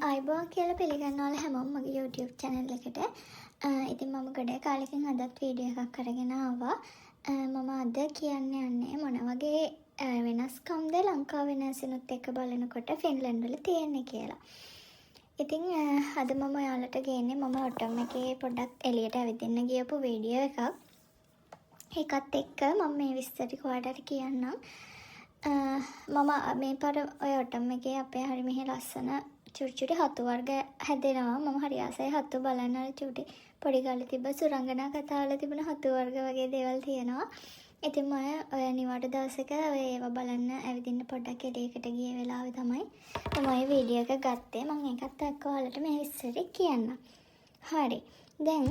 ආයුබෝවන් කියලා පිළිගන්න ඔයාලා හැමෝම මගේ YouTube channel එකට. ඉතින් මම ගොඩ කාලෙකින් අදත් වීඩියෝ එකක් අරගෙන ආවා. මම අද කියන්න යන්නේ මොන වගේ වෙනස්කම්ද ලංකාවේ නර්සිනුත් එක්ක බලනකොට ෆින්ලන්ඩ් වල තියෙන්නේ කියලා. ඉතින් අද මම ඔයාලට ගේන්නේ මම ඔටම් එකේ පොඩ්ඩක් එළියට ඇවිදින්න ගියපු වීඩියෝ එකක්. ඒකත් එක්ක මම මේ විස්තර ටික ඔයාලට කියන්නම්. මම මේ පාර ඔය ඔටම් එකේ අපේ හරි මෙහෙ ලස්සන චුටි චුටි හතු වර්ග හැදෙනවා. මම හරි ආසයි හතු බලන්න. අර චුටි පොඩි කාලේ තිබ්බ සුරංගනා කතාවල තිබුණ හතු වර්ග වගේ දේවල් තියෙනවා. ඉතින් මම ඔය නිවාඩු දවසක ඔය ඒවා බලන්න ඇවිදින්න පොඩ්ඩක් එළියකට ගිය වෙලාවේ තමයි මම ඔය වීඩියෝ එක ගත්තේ. මං ඒකත් එක්ක ඔයාලට මේ විස්තරේ කියන්නම්. හරි. දැන්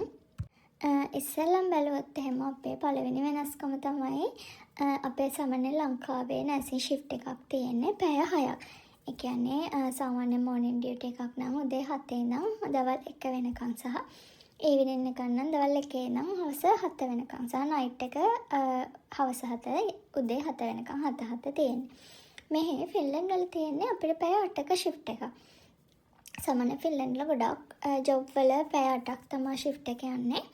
ඉස්සෙල්ලම බැලුවොත් එහෙම අපේ පළවෙනි වෙනස්කම තමයි අපේ සාමාන්‍ය ලංකාවේ නර්සින් ෂිෆ්ට් එකක් තියෙන්නේ පැය 6ක්. ඒ කියන්නේ සාමාන්‍ය මෝර්නින් ඩියුටි එකක් නම් උදේ 7 ඉඳන් දවල් 1 වෙනකන් සහ ඊවිනින් එකක් නම් දවල් 1 ඉඳන් හවස 7 වෙනකන් සහ නයිට් එක හවස 7 උදේ 7 වෙනකන් 7 7 තියෙන්නේ. මෙහෙ ෆින්ලන්ඩ් වල තියෙන්නේ අපිට පැය 8ක ෂිෆ්ට් එකක්. සාමාන්‍ය ෆින්ලන්ඩ් වල ගොඩක් ජොබ් වල පැය 8ක් තමා ෂිෆ්ට් එක යන්නේ.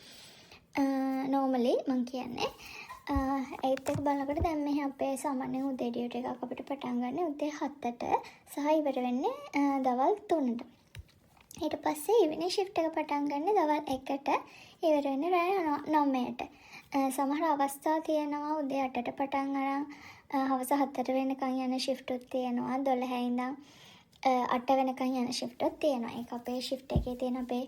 නෝමලි මං කියන්නේ. ඒත් එක්ක බලනකොට දැන් මෙහෙ අපේ සාමාන්‍යයෙන් උදේ ඩියුටි එකක් අපිට පටන් ගන්නේ උදේ 7ට සහ ඉවර වෙන්නේ දවල් 3ට. ඊට පස්සේ ඉවිනින් ෂිෆ්ට් එක පටන් ගන්නේ දවල් 1ට, ඉවර වෙන්නේ රෑ 9ට. සමහර අවස්ථා තියෙනවා උදේ 8ට පටන් අරන් හවස 4 වෙනකන් යන ෂිෆ්ටුත් තියෙනවා. 12 ඉඳන් 8 වෙනකන් යන ෂිෆ්ටුත් තියෙනවා. ඒක අපේ ෂිෆ්ට් එකේ තියෙන අපේ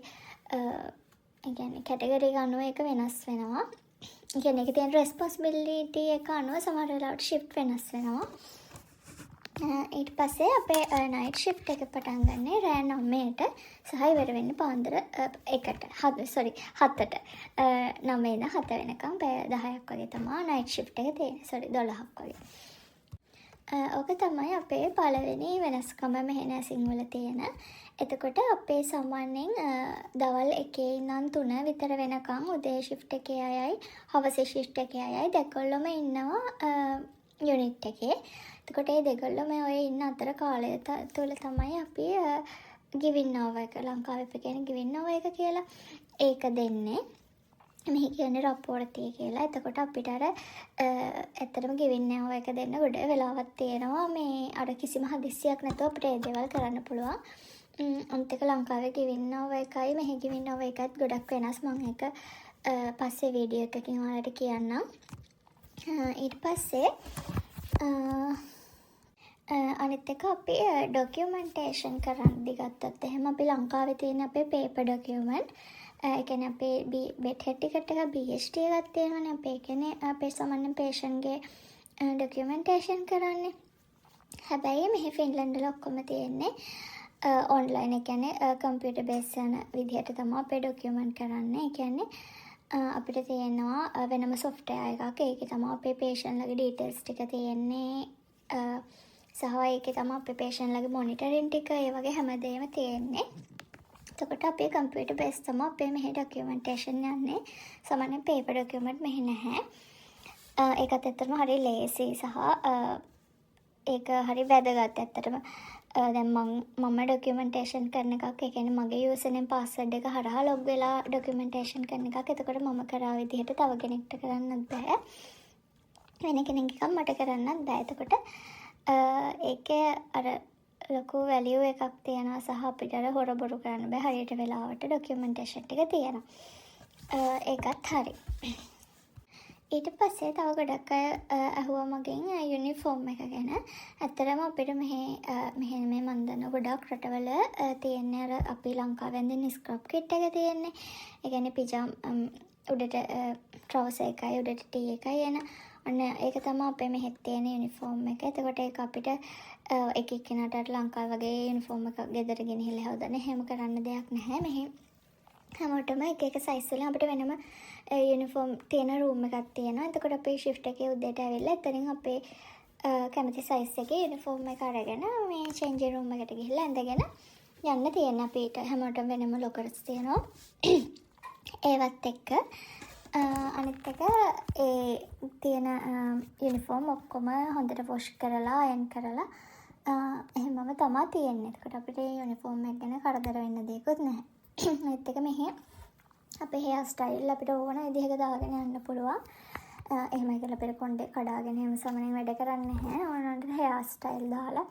ඒ කියන්නේ කැටගරි එක අනුව ඒක වෙනස් වෙනවා. ඒ කියන්නේ ඒකේ තියෙන රෙස්පොන්සිබිලිටි එක අනුව සමහර වෙලාවට ෂිෆ්ට් වෙනස් වෙනවා. ඊට පස්සේ අපේ නයිට් ෂිෆ්ට් එක පටන් ගන්නේ රෑ 9ට සහ ඉවර වෙන්නේ පාන්දර 1ට, සෝරි, 7ට. 9 ඉඳන් 7 වෙනකම් පැය 10ක් වගේ තමා නයිට් ෂිෆ්ට් එක තියෙන්නේ. සෝරි, 12ක් වගේ. ඕක තමයි අපේ පළවෙනි වෙනස්කම මෙහෙ නර්සිං වල තියෙන. එතකොට අපේ සාමාන්‍යයෙන් දවල් 1 ඉඳන් 3 විතර වෙනකන් උදේ ෂිෆ්ට් එකේ අයයි හවස ෂිෆ්ට් එකේ අයයි දෙගොල්ලොම ඉන්නවා යුනිට් එකේ. එතකොට ඒ දෙගොල්ලොම ඔය ඉන්න අතර කාලය තුල තමයි අපි ගිවින් ඕවර් එක, ලංකාවේ අපි කියන්නේ ගිවින් ඕවර් එක කියලා, ඒක දෙන්නේ. මෙහි කියන්නේ රප්පෝර්තිය කියලා. එතකොට අපිට අර ඇත්තටම ගිවින් ඕවර් එක දෙන්න ගොඩ වෙලාවක් තියෙනවා. මේ අර කිසිම හදිස්සියක් නැතුව අපිට ඒ දේවල් කරන්න පුළුවන්. අනිත් එක ලංකාවේ ගිවින් ඕවර් එකයි මෙහි ගිවින් ඕවර් එකත් ගොඩක් වෙනස්. මං ඒක පස්සේ වීඩියෝ එකකින් ඔයාලට කියන්නම්. ඊට පස්සේ අනිත් එක අපි ඩොකියුමන්ටේෂන් කරද්දි ගත්තොත් එහෙම අපි ලංකාවේ තියෙන අපේ පේපර් ඩොකියුමන්ට්, ඒ කියන්නේ අපේ බෙඩ් හෙඩ් ටිකට් එකක්, BHT එකක් තියෙනවනේ අපේ. ඒ කියන්නේ අපේ සාමාන්‍ය පේෂන්ට්ගේ ඩොකියුමන්ටේෂන් කරන්නේ. හැබැයි මෙහි ෆින්ලන්ඩ් වල ඔක්කොම තියෙන්නේ ඔන්ලයින්. ඒ කියන්නේ කම්පියුටර් බේස් යන විදිහට තමයි අපේ ඩොකියුමන්ට් කරන්නේ. ඒ කියන්නේ අපිට තියෙනවා වෙනම සොෆ්ට්වෙයාර් එකක්. ඒකේ තමයි අපේ පේෂන්ට්ලගේ ඩීටේල්ස් ටික තියෙන්නේ. සහ ඒකේ තමයි අපේ පේෂන්ට්ලගේ මොනිටරින් ටික, ඒ වගේ හැමදේම තියෙන්නේ. එතකොට අපේ කම්පියුටර් බේස් තමයි අපේ මෙහි ඩොකියුමන්ටේෂන් යන්නේ. සාමාන්‍යයෙන් පේපර් ඩොකියුමන්ට් මෙහි නැහැ. ඒකත් ඇත්තටම හරි ලේසි සහ ඒක හරි වැදගත් ඇත්තටම. දැන් මම ඩොකියුමන්ටේෂන් කරන එකක්, ඒ කියන්නේ මගේ යූසර් නේම් පාස්වර්ඩ් එක හරහා ලොග් වෙලා ඩොකියුමන්ටේෂන් කරන එකක්. එතකොට මම කරා විදිහට තව කෙනෙක්ට කරන්නත් බෑ. වෙන කෙනෙක් එකක් මට කරන්නත් බෑ. එතකොට ඒකේ අර ලොකු වැලියු එකක් තියෙනවා සහ අපිට අර හොර බොරු කරන්න බෑ, හරියට වෙලාවට ඩොකියුමන්ටේෂන් ටික තියෙනවා. ඒකත් හරි. ඊට පස්සේ තව ගොඩක් අය ඇහුවා මගෙන් යුනිෆෝම් එක ගැන. ඇත්තටම අපිට මෙහෙ මෙහෙ නෙමෙයි, මං දන්න ගොඩක් රටවල තියෙන්නේ අර අපි ලංකාවේ අඳින ස්ක්‍රබ් කිට් එක තියෙන්නේ. ඒ කියන්නේ පිජාම් උඩට ට්‍රවුසර් එකයි උඩට ටී එකයි එන. අන්න ඒක තමා අපේ මෙහෙත් තියෙන යුනිෆෝම් එක. එතකොට ඒක අපිට එක එක්කෙනාට අර ලංකාවේ වගේ යුනිෆෝම් එකක් ගෙදර ගෙනහිල්ලා හොදන්න එහෙම කරන්න දෙයක් නැහැ. මෙහෙ හැමෝටම එක එක සයිස් වලින් අපිට වෙනම යුනිෆෝම් තියෙන රූම් එකක් තියෙනවා. එතකොට අපේ ෂිෆ්ට් එකේ උදේට ඇවිල්ලා එතනින් අපේ කැමති සයිස් එකේ යුනිෆෝම් එක අරගෙන මේ චේන්ජින් රූම් එකට ගිහිල්ලා ඇඳගෙන යන්න තියෙන්නේ. අපිට හැමෝටම වෙනම ලොකර්ස් තියෙනවා. ඒවත් එක්ක අනිත් එක ඒ තියෙන යුනිෆෝම් ඔක්කොම හොඳට වොෂ් කරලා අයන් කරලා එහෙමම තමා තියෙන්නේ. එතකොට අපිට යුනිෆෝම් එක ගැන කරදර වෙන්න දෙයක්වත් නැහැ. අනිත් එක මෙහෙ අපේ හෙයාර් ස්ටයිල් අපිට ඕන විදිහක දාගෙන යන්න පුළුවන්. එහෙමයි කියලා අපිට කොණ්ඩේ කඩාගෙන එහෙම සමනෙන් වැඩ කරන්නේ නැහැ. ඕන වුණාට හෙයාර් ස්ටයිල් දාලා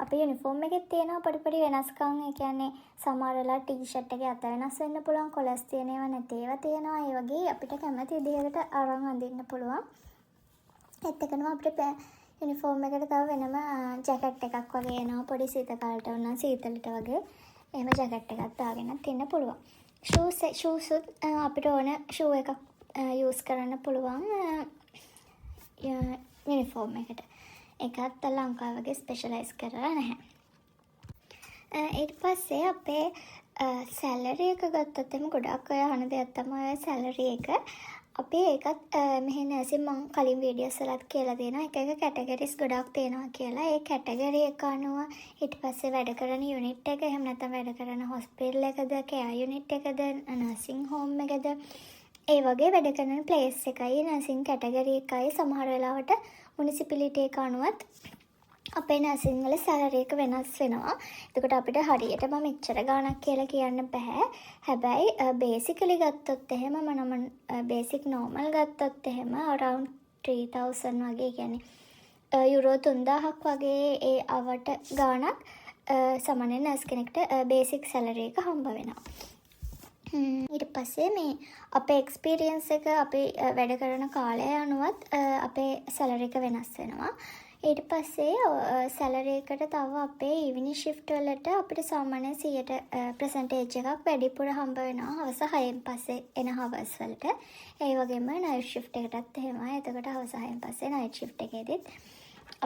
අපේ යුනිෆෝම් එකෙත් තියෙනවා පොඩි පොඩි වෙනස්කම්. ඒ කියන්නේ සමහර වෙලාවට ටී ෂර්ට් එකේ අත වෙනස් වෙන්න පුළුවන්. කොලර්ස් තියෙන ඒවා නැති ඒවා තියෙනවා. ඒ වගේ අපිට කැමති විදිහකට අරන් අඳින්න පුළුවන්. ඒත් එක්කම අපිට යුනිෆෝම් එකට තව වෙනම ජැකට් එකක් වගේ එනවා. පොඩි සීත කාලෙට වුණා සීතලට වගේ එහෙම ජැකට් එකක් දාගෙනත් ඉන්න පුළුවන්. ෂූසුත් අපිට ඕන ෂූ එකක් යූස් කරන්න පුළුවන් යුනිෆෝම් එකට. ඒකත් ලංකාව වගේ ස්පෙෂලයිස් කරලා නැහැ. ඊට පස්සේ අපේ සැලරි එක ගත්තොත් එහෙම ගොඩාක් අය අහන දෙයක් තමයි ඔය සැලරි එක. අපි ඒකත් මෙහෙ නර්සින් මං කලින් වීඩියෝස් වලත් කියලා තියෙනවා එක එක කැටගරිස් ගොඩක් තියෙනවා කියලා. ඒ කැටගරි එක අනුව, ඊට පස්සේ වැඩ කරන යුනිට් එක, එහෙම නැත්නම් වැඩ කරන හොස්පිටල් එකද, කෙයාර් යුනිට් එකද, නර්සින් හෝම් එකද, ඒ වගේ වැඩ කරන ප්ලේස් එකයි, නර්සින් කැටගරි එකයි, සමහර වෙලාවට මුනිසිපැලිටි එක අනුවත් අපේ නර්සින් වල සැලරි එක වෙනස් වෙනවා. එතකොට අපිට හරියටම මෙච්චර ගාණක් කියලා කියන්න බැහැ. හැබැයි බේසිකලි ගත්තොත් එහෙම, මම බේසික් නෝමල් ගත්තොත් එහෙම අරවුන්ඩ් 3000 වගේ, ඒ කියන්නේ යුරෝ 3000ක් වගේ ඒ අවට ගාණක් සාමාන්‍යයෙන් නර්ස් කෙනෙක්ට බේසික් සැලරි එක හම්බ වෙනවා. ඊට පස්සේ මේ අපේ එක්ස්පීරියන්ස් එක, අපි වැඩ කරන කාලය අනුවත් අපේ සැලරි එක වෙනස් වෙනවා. ඊට පස්සේ සැලරි එකට තව අපේ ඊවිනිං ෂිෆ්ට් වලට අපිට සාමාන්‍යයෙන් 100ට පර්සන්ටේජ් එකක් වැඩිපුර හම්බ වෙනවා හවස 6න් පස්සේ එන හවර්ස් වලට. ඒ වගේම නයිට් ෂිෆ්ට් එකටත් එහෙමයි. එතකොට හවස 6න් පස්සේ නයිට් ෂිෆ්ට් එකේදීත්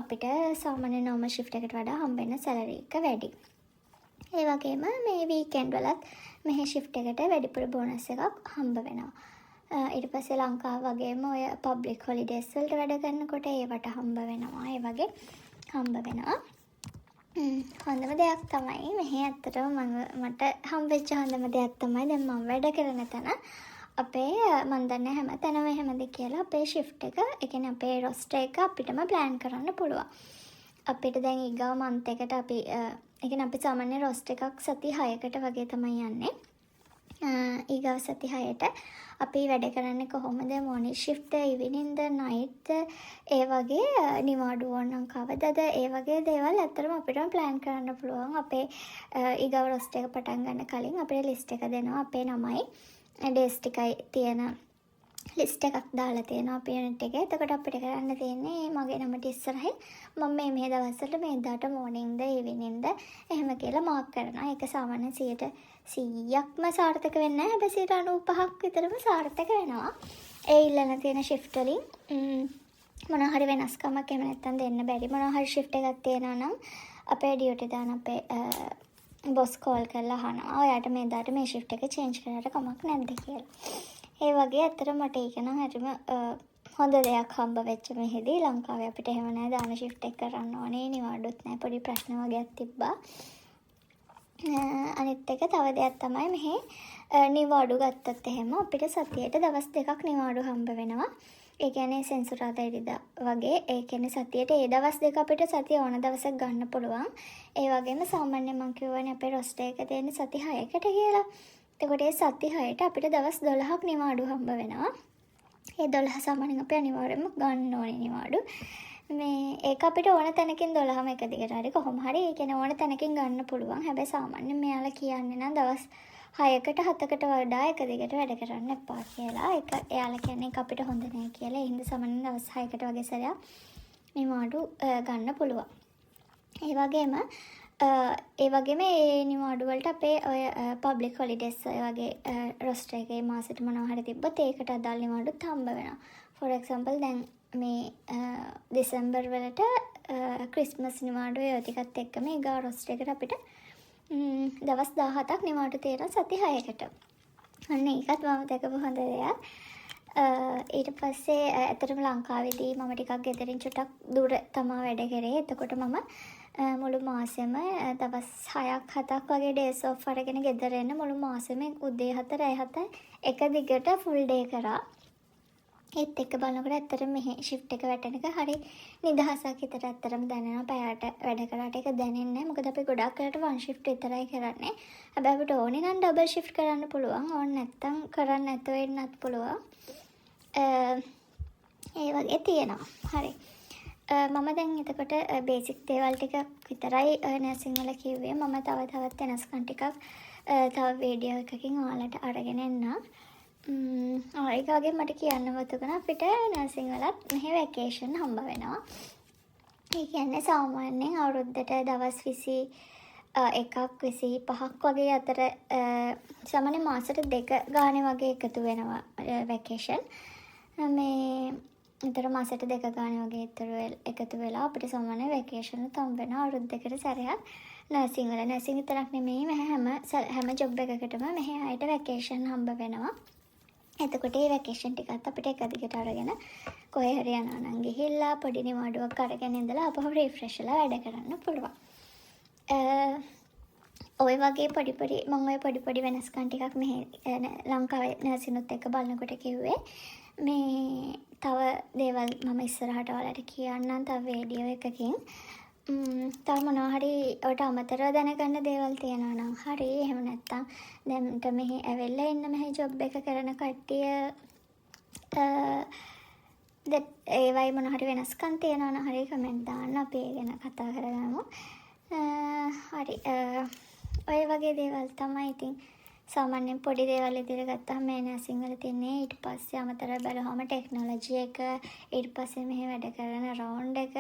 අපිට සාමාන්‍ය නෝමල් ෂිෆ්ට් එකට වඩා හම්බ වෙන සැලරි එක වැඩි. ඒ වගේම මේ වීකෙන්ඩ් වලත් මෙහෙ ෂිෆ්ට් එකට වැඩිපුර බෝනස් එකක් හම්බ වෙනවා. ඊට පස්සේ ලංකාව වගේම ඔය පබ්ලික් හොලිඩේස් වලට වැඩ කරනකොට ඒවට හම්බ වෙනවා. ඒ වගේ හම්බ වෙනවා. හොඳම දෙයක් තමයි මෙහෙ ඇත්තටම මට හම්බෙච්ච හොඳම දෙයක් තමයි දැන් මම වැඩ කරන තැන අපේ, මං දන්නේ නෑ හැම තැනම එහෙමද කියලා, අපේ ෂිෆ්ට් එක, ඒ කියන්නේ අපේ රොස්ටර් එක අපිටම ප්ලෑන් කරන්න පුළුවන්. අපිට දැන් ඊගාව මන්ත් එකට අපි, ඒ කියන්නේ අපි සාමාන්‍ය රොස්ටර් එකක් සති 6කට වගේ තමයි යන්නේ. ඊගාව සති 6ට අපි වැඩ කරන්නේ කොහොමද, මෝර්නිං ෂිෆ්ට්ද, ඉවිනින්ද, නයිට්ද, ඒ වගේ නිවාඩු ඕන නම් කවදද, ඒ වගේ දේවල් ඇත්තටම අපිටම ප්ලෑන් කරන්න පුළුවන්. අපේ ඊගාව රොස්ටර් එක පටන් ගන්න කලින් අපිට ලිස්ට් එක දෙනවා. අපේ නමයි ඩේස් ටිකයි තියෙන ලිස්ට් එකක් දාලා තියෙනවා අපේ යුනිට් එකේ. එතකොට අපිට කරන්න තියෙන්නේ මගේ නමට ඉස්සරහින් මම මේ මේ දවස්වල මේ දාට මෝර්නින්ග්ද ඉවිනින්ග්ද එහෙම කියලා මාක් කරනවා. ඒක සාමාන්‍යයෙන් 100%ක්ම සාර්ථක වෙන්නේ නැහැ. හැබැයි 95%ක් විතරම සාර්ථක වෙනවා. ඒ ඉල්ලන තියෙන ෂිෆ්ට් වලින් මොනවා හරි වෙනස්කමක්, එහෙම නැත්නම් දෙන්න බැරි මොනවා හරි ෂිෆ්ට් එකක් තියෙනවා නම් අපේ ඩියුටි දාන අපේ බොස් කෝල් කරලා අහනවා ඔයාට මේ දාට මේ ෂිෆ්ට් එක චේන්ජ් කරාට කමක් නැද්ද කියලා. ඒ වගේ ඇත්තටම මට ඒක නම් හරිම හොඳ දෙයක් හම්බ වෙච්ච මෙහෙදි. ලංකාවේ අපිට එහෙම නෑ, දාන ෂිෆ්ට් එක කරන්න ඕනේ, නිවාඩුත් නෑ, පොඩි ප්‍රශ්න වගයක් තිබ්බා. අනිත් එක තව දෙයක් තමයි මෙහෙ නිවාඩු ගත්තොත් එහෙම අපිට සතියට දවස් 2ක් නිවාඩු හම්බ වෙනවා. ඒ කියන්නේ සෙනසුරාදා ඉරිදා වගේ. ඒ කියන්නේ සතියට ඒ දවස් 2 අපිට සතිය ඕන දවසක් ගන්න පුළුවන්. ඒ වගේම සාමාන්‍යයෙන් මං කිව්වනේ අපේ රොස්ටර් එක තියෙන්නේ සති 6කට කියලා. එතකොට ඒ සති 6ට අපිට දවස් 12ක් නිවාඩු හම්බ වෙනවා. ඒ 12 සාමාන්‍යයෙන් අපි අනිවාර්යයෙන්ම ගන්න ඕනේ නිවාඩු. මේ ඒක අපිට ඕන තැනකින් 12ම එක දිගට හරි කොහොම හරි, ඒ කියන්නේ ඕන තැනකින් ගන්න පුළුවන්. හැබැයි සාමාන්‍යයෙන් මෙයාලා කියන්නේ නම් දවස් 6කට 7කට වඩා එක දිගට වැඩ කරන්න එපා කියලා. ඒක එයාලා කියන්නේ ඒක අපිට හොඳ නෑ කියලා. ඒ හින්දා සාමාන්‍යයෙන් දවස් 6කට වගේ සැරයක් නිවාඩු ගන්න පුළුවන්. ඒ වගේම ඒ නිවාඩු වලට අපේ ඔය පබ්ලික් හොලිඩේස් ඔය වගේ රොස්ටර් එකේ මාසෙට මොනවා හරි තිබ්බොත් ඒකට අදාළ නිවාඩුත් හම්බ වෙනවා. ෆොර් එක්සැම්පල් දැන් මේ දෙසැම්බර් වලට ක්‍රිස්මස් නිවාඩුව ඒවා ටිකත් එක්කම ඊගාව රොස්ටර් එකට අපිට දවස් 17ක් නිවාඩු තියෙනවා සති 6කට. අන්න ඒකත් මම දැකපු හොඳ දෙයක්. ඊට පස්සේ ඇත්තටම ලංකාවේදී මම ටිකක් ගෙදරින් චුට්ටක් දුර තමා වැඩ කරේ. එතකොට මම මුළු මාසෙම දවස් 6ක් 7ක් වගේ ඩේස් ඔෆ් අරගෙන ගෙදර එන්න මුළු මාසෙම උදේ 7 රෑ 7 එක දිගට ෆුල් ඩේ කරා. ඒත් එක්ක බලනකොට ඇත්තටම මෙහෙ ෂිෆ්ට් එක වැටෙන එක හරි නිදහසක් හිතට ඇත්තටම දැනෙනවා. පැය 8 වැඩ කරාට ඒක දැනෙන්නේ නැහැ. මොකද අපි ගොඩක් වෙලාවට වන් ෂිෆ්ට් විතරයි කරන්නේ. හැබැයි අපිට ඕනේ නම් ඩබල් ෂිෆ්ට් කරන්න පුළුවන්. ඕනේ නැත්තම් කරන්න නැතුව ඉන්නත් පුළුවන්. ඒ වගේ තියෙනවා. හරි. මම දැන් එතකොට බේසික් දේවල් ටික විතරයි නර්සිං වල කිව්වේ. මම තව තවත් වෙනස්කම් ටිකක් තව වීඩියෝ එකකින් ඔයාලට අරගෙන එන්නම්. ඒක වගේම මට කියන්න මතක වුණා, අපිට නර්සිං වලත් මෙහෙ වැකේෂන් හම්බ වෙනවා. ඒ කියන්නේ සාමාන්‍යයෙන් අවුරුද්දට දවස් 21ක් 25ක් වගේ අතර, සාමාන්‍යයෙන් මාසෙට දෙක ගානේ වගේ එකතු වෙනවා වැකේෂන්. මේ එතකොට මාසෙට දෙක ගානේ වගේ එකතු වෙලා අපිට සාමාන්‍ය වැකේෂන් හම්බ වෙනවා අවුරුද්දකට සැරයක් නර්සිං වල. නර්සිං විතරක් නෙමෙයි, මෙහෙ හැම හැම ජොබ් එකකටම මෙහෙ අයට වැකේෂන් හම්බ වෙනවා. එතකොට ඒ වැකේෂන් ටිකත් අපිට එක දිගට අරගෙන කොහේ හරි යනවා නම් ගිහිල්ලා පොඩි නිවාඩුවක් අරගෙන ඉඳලා ආපහු රිෆ්‍රෙෂ් වෙලා වැඩ කරන්න පුළුවන්. ඔය වගේ පොඩි පොඩි, මං ඔය පොඩි පොඩි වෙනස්කම් ටිකක් මෙහෙ ලංකාවේ නර්සිනුත් එක්ක බලනකොට කිව්වේ. මේ තව දේවල් මම ඉස්සරහට ඔයාලට කියන්නම් තව වීඩියෝ එකකින්. තව මොනවා හරි ඔයට අමතරව දැනගන්න දේවල් තියෙනවා නම් හරි, එහෙම නැත්තම් දැන්ට මෙහෙ ඇවිල්ලා ඉන්න මෙහෙ ජොබ් එක කරන කට්ටිය ඒවයි මොන හරි වෙනස්කම් තියෙනවා නම් හරි, කමෙන්ට් දාන්න, අපි ඒ ගැන කතා කරගමු. හරි, ඔය වගේ දේවල් තමයි ඉතින් සාමාන්‍යයෙන් පොඩි දේවල් විදිහට ගත්තාම මේ නර්සිං වල තියෙන්නේ. ඊට පස්සේ අමතරව බැලුවහම ටෙක්නොලොජි එක, ඊට පස්සේ මෙහෙ වැඩ කරන රවුන්ඩ් එක,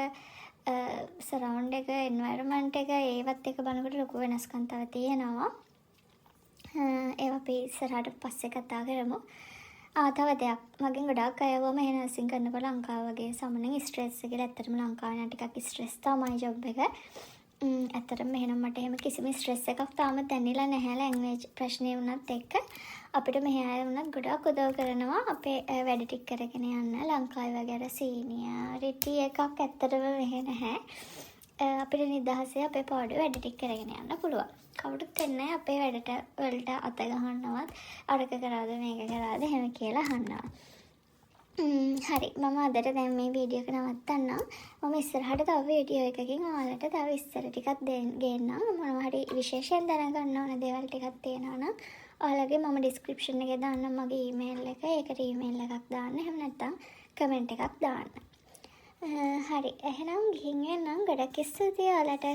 සරවුන්ඩ් එක, එන්වයරන්මන්ට් එක, ඒවත් එක්ක බලනකොට ලොකු වෙනස්කම් තව තියෙනවා. ඒවා අපි ඉස්සරහට පස්සේ කතා කරමු. ආ, තව දෙයක්. මගෙන් ගොඩාක් අය ඇහුවා මෙහෙ නර්සිං කරනකොට ලංකාව වගේ සාමාන්‍යයෙන් ස්ට්‍රෙස් කියලා. ඇත්තටම ලංකාවේ නම් ටිකක් ස්ට්‍රෙස් තමයි ජොබ් එක. ඇත්තටම මෙහෙ නම් මට එහෙම කිසිම ස්ට්‍රෙස් එකක් තාම දැනිලා නැහැ. ලැන්ග්වේජ් ප්‍රශ්නේ වුණත් එක්ක අපිට මෙහෙ අය වුණත් ගොඩාක් උදව් කරනවා අපේ වැඩ ටික කරගෙන යන්න. ලංකාවේ වගේ අර සීනියරිටි එකක් ඇත්තටම මෙහෙ නැහැ. අපිට නිදහසේ අපේ පාඩුවේ වැඩ ටික කරගෙන යන්න පුළුවන්. කවුරුත් එන්නේ නැහැ අපේ වැඩට වලට අත ගහන්නවත්, අරක කරාද මේක කරාද එහෙම කියලා අහන්නවත්. හරි, මම අදට දැන් මේ වීඩියෝ එක නවත්තන්නම්. මම ඉස්සරහට තව වීඩියෝ එකකින් ඔයාලට තව විස්තර ටිකක් ගේන්නම්. මොනවා හරි විශේෂයෙන් දැනගන්න ඕන දේවල් ටිකක් තියෙනවා නම් ඔයාලගේ මම ඩිස්ක්‍රිප්ෂන් එකේ දාන්නම් මගේ ඊමේල් එක. ඒකට ඊමේල් එකක් දාන්න. එහෙම නැත්නම් කමෙන්ට් එකක් දාන්න. හරි, එහෙනම් ගිහින් එන්නම්. ගොඩක් ස්තුතියි ඔයාලට.